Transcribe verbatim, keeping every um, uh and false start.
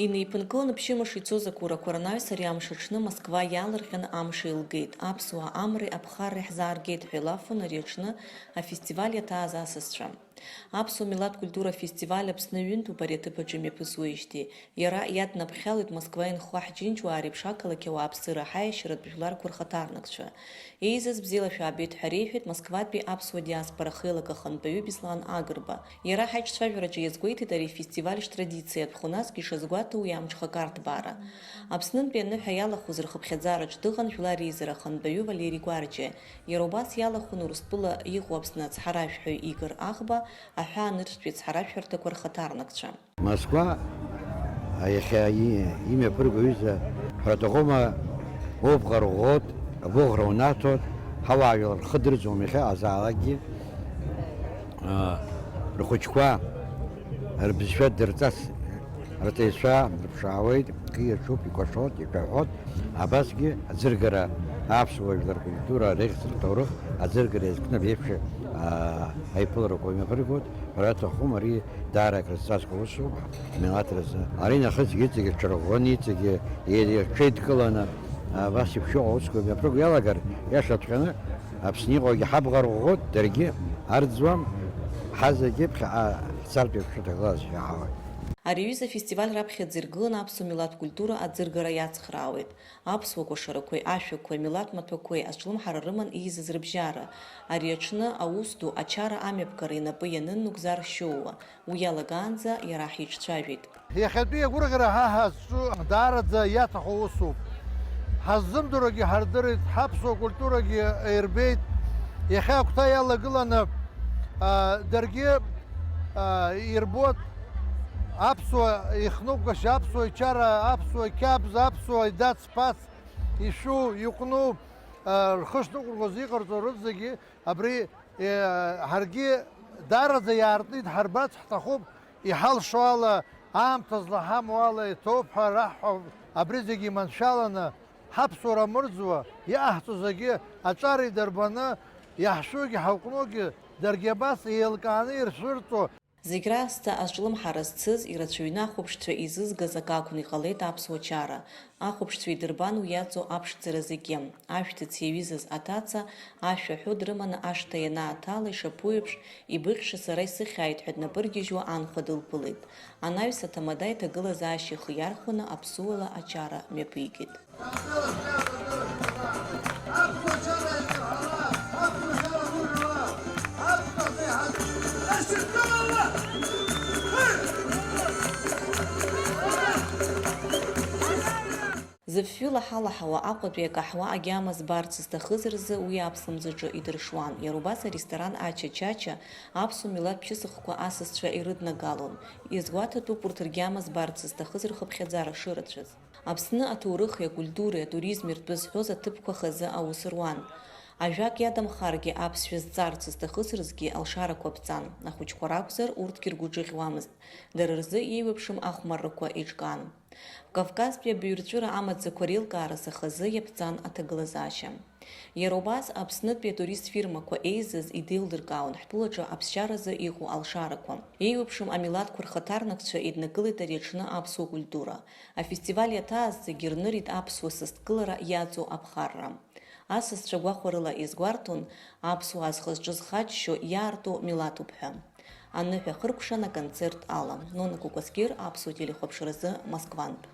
Инеиԥынкыланы ԥшьымш ицоз ақәырақәа рнаҩс ари амш аҽны Москва иаалырҟьаны амш еилгеит. Аԥсуаа амреи аԥхарреи ҳзааргеит ҳәа илафон ари аҽны афестиваль иаҭааз асасцәа. Аԥсуа милаҭ культура афестиваль Аԥсны ҩынтәуп ари аҭыԥ аҿы имҩаԥысуеижьҭеи. Иара иаднаԥхьалоит Москва инхо ҳџьынџьуаа реиԥш ақалақь ауааԥсыра аҳаиашьаратә жәларқәа рхаҭарнакцәа. Еизаз бзиала шәаабеит ҳәа реиҳәеит Москватәи аԥсуа диаспора хеилак ахантәаҩы Беслан Агрба. Иара ҳаиҿцәажәараҿы иазгәеиҭеит ари афестиваль штрадициатәхо, насгьы ишазгәаҭоу уи амҽхак арҭбаара. Аԥснынтәи аныҳәа иалахәыз рхыԥхьаӡараҿ дыҟан Жәлар Реизара ахантәаҩы Валери Гәарџьиа. Иара убас иалахәын Урыстәыла иҟоу Аԥсны ацҳаражәҳәаҩ Игор Аӷба, аҳәаанырцәтәи ацҳаражәҳәарҭақәа рхаҭарнакцәа. Москва, иахьа и-, имҩаԥырго аҩыза ҳәара аҭахума, убӷа рӷәӷәоит, агәыӷра унаҭоит, ҳауаажәлар рхы дырӡуам иахьа азаалакгьы. Аа, рхәыҷқәа рбызшәа дырҵас, рҵаҩцәа рыԥшаауеит, кы иаҿуп, икәашоит, икәаҳәоит, абасгьы аӡыргара, аԥсуа жәлар ркультура, рехьӡ, рҭоурых аӡыргара иазкны абеиԥш, аа, аиԥыларақәа имҩаԥыргоит. Ҳәара аҭахума, ари даара акрызҵазкуа усуп ҳмилаҭ рзы. Ари нахыс иҵегьы ҽырӷәӷәаны, иҵегьы еидкыланы, абас еиԥш иҟоу аусқәа мҩаԥырго иалагар, иашаҵәҟьаны, Аԥсны иҟоугьы ҳабӷа рӷәӷәоит, даргьы арӡуам, ҳазегьы ԥхьаҟа ҳцартә еиқәшәо ҭагылазшәа ҳауеит. Ари аҩыза афестиваль раԥхьаӡа иргыланы аԥсуа милаҭ культура аӡыргара иацхраауеит. Аԥсуа кәашарақәеи ашәақәеи амилаҭ маҭәақәеи азҿлымҳара рыман еизаз рыбжьара. Ари аҽны аус ду ачара амҩаԥгара инапы ианын Нугзар Шьоуа, уи иалагаанӡа иара ҳиҿцәажәеит. Иахьатәи агәырӷьара ҳа ҳазҿу даараӡа иаҭаху усуп. Ҳаззымдыруагьы ҳардырит, ҳаԥсуа культурагьы ирбеит. Иахьа агәҭа иалагыланы, а, даргьы, а, ирбоит аԥсуа ихныҟәгашьа, аԥсуа ичара, аԥсуа қьабз, аԥсуа идац-ԥац, ишәу, иҟәну, а, рхы шныҟәыргоз иҟарҵо рызегьы абри, е, ҳаргьы даараӡа иаартны идҳарбарц ҳҭахуп, иҳалшо ала, аамҭа злаҳамоу ала иҭоуп ҳәа раҳҳәап. Абри зегьы иманшәаланы, ҳаԥсуара мырӡуа иҟаҳҵо зегьы аҿар идырбаны, иаҳшәугьы ҳауҟәнугьы даргьы абас еилкааны иршәырҵо. Зегь раасҭа азҿлымҳара зцыз, ирацәаҩны ахәаԥшцәа изызгаз акы акәны иҟалеит аԥсуа чара. Ахәаԥшцәа идырбан уи иаҵоу аԥшӡара зегьы. Ашәҭыц иаҩызаз аҭаца, ашәа ҳәо дрыманы ашҭа ианааҭала, ишаԥу еиԥш, ибыхьша сара исыхьааит ҳәа днапыргьежьуа анхәа дылԥылеит. Анаҩс аҭамада иҭагылазаашьа ихы иархәаны аԥсуала ачара мҩаԥигеит. Зыфҩы лаҳалаҳауа Аҟәатәи акаҳуа агьама збарц зҭахыз рзы уи аԥслымӡаҿы идыршуан. Иара убас аресторан Ача-Чача аԥсуа милаҭ ԥшьысыхқәа асасцәа ирыднагалон. Иазгәаҭатәуп урҭ ргьама збарц зҭахыз рхыԥхьаӡара шырацәаз. Аԥсны аҭоурыхи акультуреи атуризми ртәы зҳәоз аҭыԥқәа хазы аус руан. Ажәак иадамхаргьы аԥсшәа зҵарц зҭахыз рзгьы алшарақәа ԥҵан. Ахәыҷқәа ракәзар, урҭгьы ргәы ҿыӷьуамызт. Дара рзы еиуеиԥшым ахәмаррақәа еиҿкаан. Кавказтәи абаҩрҵәыра амаӡақәа реилкаара хазы иаԥҵан аҭагылазаашьа. Иара убас Аԥснытәи атурист фирмақәа еизаз идеилдыркаауан ҳтәылаҿы аԥсшьаразы иҟоу алшарақәа. Еиуеиԥшым амилаҭқәа рхаҭарнакцәа еиднакылеит ари аҽны аԥсуа культура. Афестиваль иаҭааз зегьы рнырит аԥсуа сасдкылара иаҵоу аԥхарра. Асасцәа гәахәарыла иазгәарҭон, аԥсуаа зхы-зҿы зхаччо иаарту милаҭуп ҳәа. Аныҳәа хыркәшан аконцерт ала. Нона Кәакәасқьыр, аԥсуа телехәаԥшразы, Москвантә.